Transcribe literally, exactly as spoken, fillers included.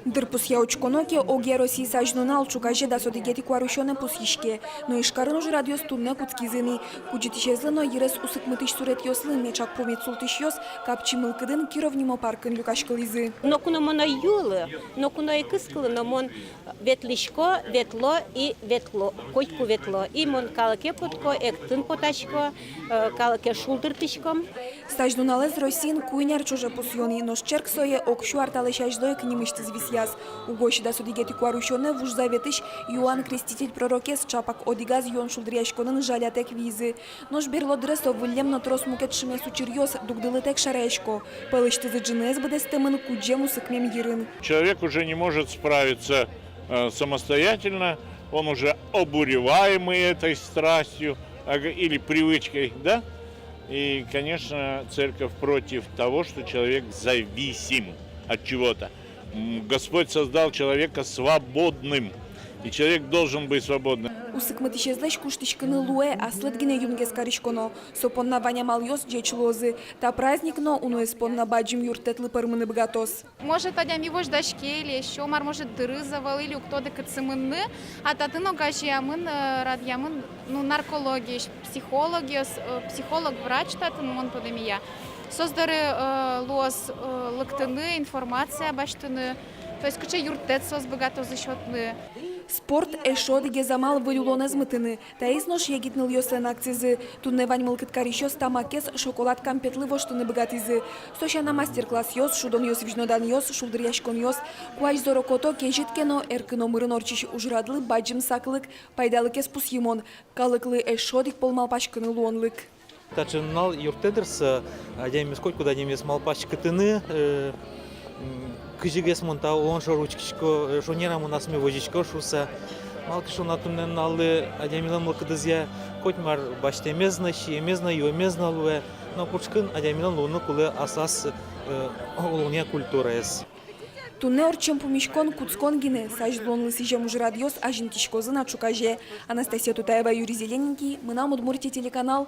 Дыр пусъя учконо ке, огъя Россиысь сазь нунал ӵуказе дас одӥгетӥ куарусёнэ пусйиське. Но Ижкарын ужрадъёс туннэ кутскизы ни. Кудӟытӥсезлы но йырез усыкмытӥсь суретъёслы меӵак пумит султӥсьёс капчи мылкыдын Киров нимо паркын люкаськылӥзы. Ноку но мон ӧй юылы, ноку но ӧй кыскылы, но мон ветлӥсько, ветло и ветло, котьку ветло. И мон калыке потӥсько, эктын потӥсько, э, калыкез шулдыртӥсько. Сазь нуналэз Россиын куинь ар ӵоже пусйо ни, нош черк сое ог сю ар талэсь азьло ик нимысьтыз висъяз. Угось дас одӥгетӥ куарусёнэ вуж заветысь Иоанн Креститель пророкез ӵапак одӥгаз юон шулдыръяськонын жалятэк виизы. Нош берло дыре со выллем но трос мукет шимес учыръёс дугдылытэк шараясько. Пӧлысьтызы ӝыныез быдэстэмын кудӟем усыкмем йырын. Человек уже не может справиться, э, самостоятельно, он уже обуреваемый этой страстью, а, г-, или привычкой, да? И, конечно, церковь против того, что человек зависим от чего-то. М, Господь создал человека свободным, и человек должен быть свободным. Усыкмытӥсезлэсь куштӥськыны луэ, аслыд гинэ юнгес кариськоно. Со понна вань амалъёс ӟеч луозы. Та праздник но уноез понна бадӟым юрттэтлы пӧрмыны быгатоз. Может, адями возьдаське или ещё мар, может, дырыз ӧвӧл или уг тоды, кытчы мынны, а татын огазеямын, э, радъямын, ну, наркологиысь психологъёс, э, психолог-врач татын, мон тодэмея. Соос доры, э, луоз, э, лыктыны, информация басьтыны, то есть кыӵе юрттэт соос быгатозы сётыны. Спорт — эшшо одӥгез амал выль улонэз мытыны. Таиз нош егит нылъёслэн акцизы. Туннэ вань мылкыд карисьёс тамакез шоколад кампетлы воштыны быгатӥзы. Со сяна мастер-классъёс, шудонъёс-визьноданъёс, шулдыръяськонъёс. Куазь зоро кото, кезьыт ке но, эркын омырын ортчись ужрадлы бадӟым саклык, пайдалыкез пусйымон. Калыклы эшшо одӥг пол малпаськыны луонлык. Таӵе нунал юрттэ дыр со адямиез, котькуд адямиез малпаськытыны, э, м, кызьыгес мон та улон шоры учкисько, э, шонер-а мон асме возисько шуыса. Малы ке шуоно, туннэ нуналлы адямилэн мылкыдызъя котьмар басьтэмез но, сиемез но, юэмез но луэ, но пушкын адямилэн луыны кулэ аслаз, э, улонъя культураез. Туннэ ортчем пумиськон кутскон гинэ, сазь луонлы сӥзем ужрадъёс азинтӥськозы на ӵуказе. Анастасия Тутаева, Юрий Зелененький, «Мынам Удмуртие» телеканал.